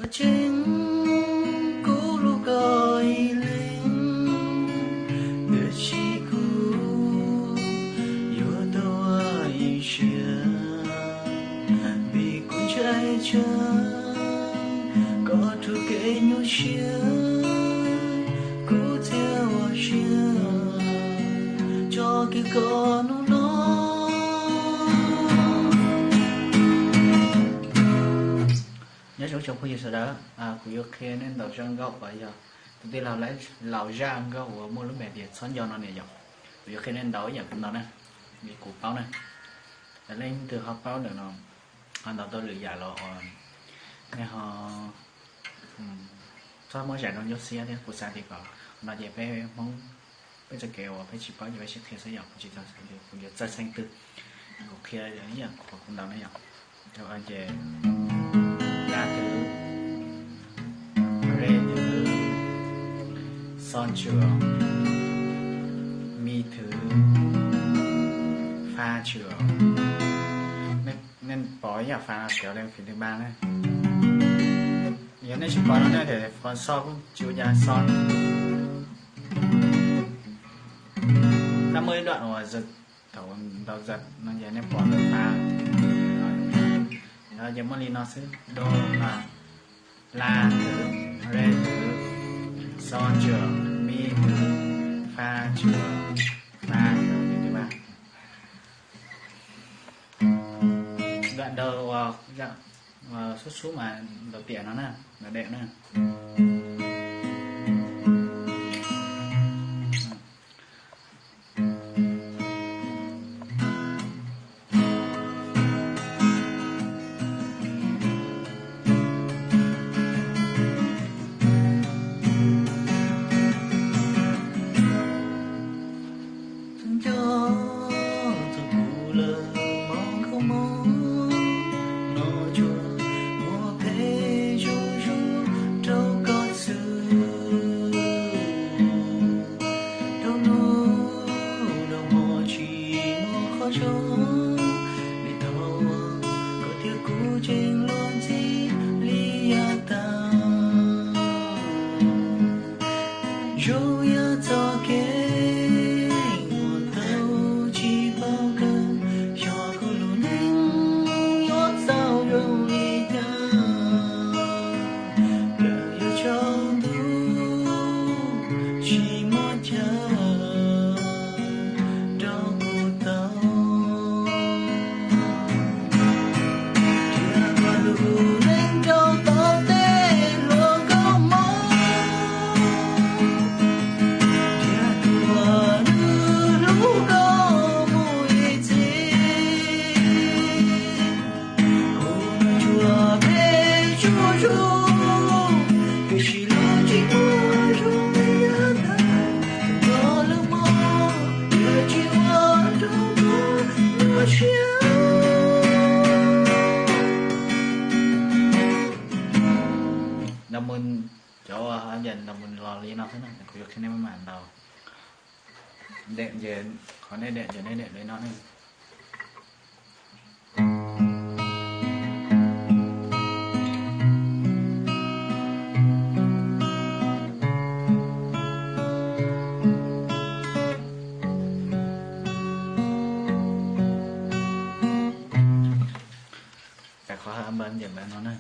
Tseeb, kuv hlub koj ib leeg, tiam sis kuv yuav tau ua ib siab, vim kuv ntshai tsam koj raug kev nyuaj siab, kuv txiav ua siab tso kiag koj hnub no. Nyob zoo tsoom phooj ywg sawv daws, kuv yuav qhia nej ntaus zaj nkauj uas yog tus tij laug Laus Zaj nkauj uas muaj lub npe tias Txhob Nco no niam yom. Kuv yuav qhia nej ntaus ib yam kuv ntaus na, vim kuv paub na. Yog leej twg ho paub ntawm no, ho ntaus tau lwm yam los nej ho txhob muab zam rau ncauj xiab thiab. Kuv xav tias kom no ces peb Hmoob peb txoj kev uas peb tsis paub ces peb sib qhia xwb yom, kuv tsis tau xav tias kuv yuav txawj xeeb twg. Kuv qhia ib yam qhuav kuv ntaus na yom. Ces la twv, re twv, xo tswm, mi twv, fa tswm. Nej pom ib yam fa no cov li phim twv ba na. Yog nej tsis pom no nej tias xo kuj tsis ua cas, xo. Tab muaj ib段 uas thaum ntaus zam no ces nej pom ntawm fa, ces muaj li no xwb, do, la, re, xo, tswm, mi, fa, tswm, fa, đoạn đầu uas xub xub mas ntaus tiam no na, ntaus đệm na. Nco txog kuv lawm hmo nkauj hmo no, tsuas muaj phem zuj zus rau koj xwb. Rau hnub rau hmo tsis muaj qhov zoo, vim thaum koj thiab kuv tseem luag ntxhi li yav tas. Zoo yam txoj kev uas tau tsis paub kawg, xyov kuv lub neej yuav txaus zoo li cas. Yog tsaus ntuj tsis muaj chaw rau kuv tau, thiab koj lub neej rau tau tej hluas nkauj hmoob, thiab tus uas nws hlub koj mus ib txhis. Kuv tsuas phem zuj zus, tiam sis lub tseem muaj zoo li yav tas. Koj lub mob yuav tsis ua rau kuv nyuaj siab. Ntaus mus, cov uas ntaus mus los li no xwb na, kuv yuav qhia nej maj mam ntaus. Đệm ces qhov nej đệm ces nej đệm li no ne. Tại qhov hai âm bấm điểm vào nó này.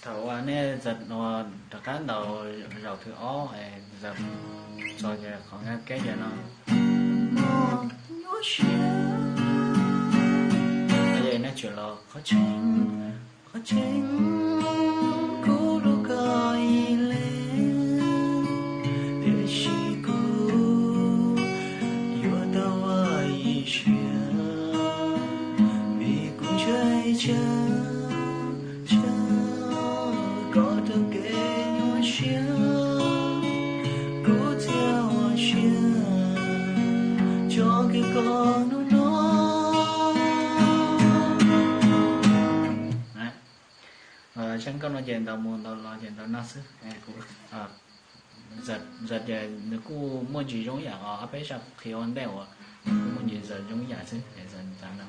Thaum uas nej rov qab ntaus zaum thib ob, zaum txog ces qhov keb ces no, nej tsuas los qhov tseeb, qhov tseeb, kuv hlub koj ib leeg, tiam sis kuv yuav tau ua ib siab, vim kuv ntshai tsam, tsam koj raug kev Zaj nkauj no ces ntaus mus ntaus los ces ntaus no xwb. Kuv, zaj ces nws kuj muaj ntsis zoo ib yam os, ob peb zaj qhia ua ntej uas nws kuj muaj ntsis zoo ib yam xwb es no.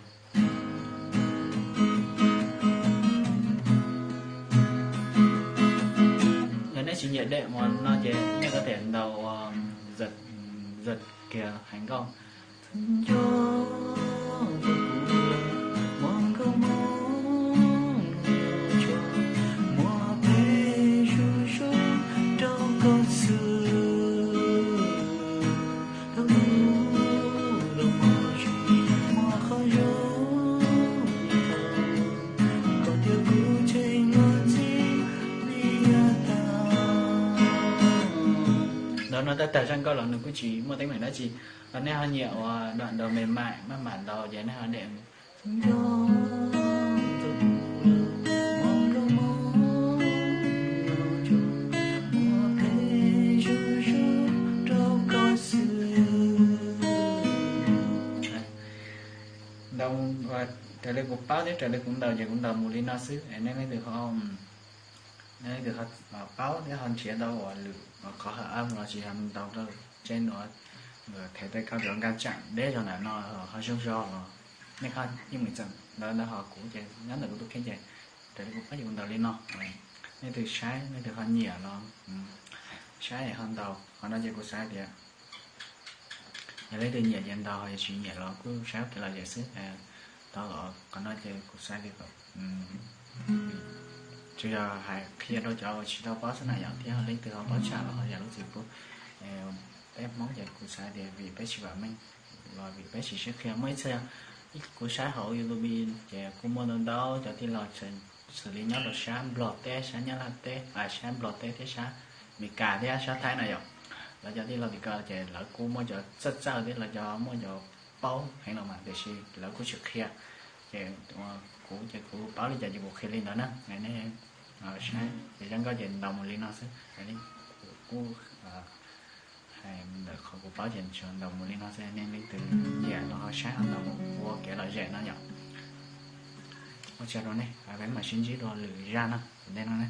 Yog nej tsis nyiam dej ua no ces nej có thể ntaus zaj, zaj kiag heev nkauj. Ntaus no tag tag zaj nkauj los nws kuj tsis muaj teeb meem dab tsi. Ho nej ho nyiam uas đoạn đầu mềm mại maj mam ntaus ces nej ho dej. Ntaus raws li kuv paub thiab raws li kuv ntaus ces kuv ntaus mus li no xwb. Nej leej twg ho, nej leej twg ho paub thiab ho nrhiav tau uas lwm qhov hợp âm los sis ho ntaus rau trên uas thể tay cao, nkaus nka chạm deb zog ntawm no ho zoo zog los nej ho yeej meem txawm ntawd ntawd ho kuv ces nyob ntawm kuv tus kheej ces raws li kuv paub ces kuv ntaus li no. Nej leej twg saib, nej leej twg ho nyiam los saib ho ntaus. Qhov no ces kuv xav tias yog leej twg nyiam ces ntaus, ho yog tsis nyiam los kuj saib ua kev lom zem xwb. Tau los qhov no ces kuv xav tias kom tsuas yog hais qhia rau cov uas tsis tau paub xwb na yom, thiab ho leej twg ho paub tshaj los ho yam lub txim pub peb Hmoob ces kuv xav tias vim peb tsis vam meej los vim peb tsis sib qhia. Muaj ib txhia kuv saib hauv YouTube ces kuj muaj ntau ntau cov tij laug xws li nyob rau sab Nplog teb, sab Nyab Laj teb, sab Nplog teb thiab sab Amelikas thiab sab Thaib na yom. Lawv cov tij laug tim ko ces lawv kuj muaj cov txawj txawj thiab lawv cov muaj cov paub heev los mas tiam sis lawv kuj tsis qhia. Ces kuv ces kuv paub li cas ces kuv qhia li ntawd na. Nej saib ces zaj nkauj ces ntaus mus li no xwb. Kuv kuj hais ntawm qhov kuv paub ces tsuas ntaus mus li no xwb. Nej leej twg nyiam los ho saib ho ntaus mus ua kev lom zem no yom. Ua tsaug rau nej, peb mam sib ntsib dua lwm zaj no ntej no na.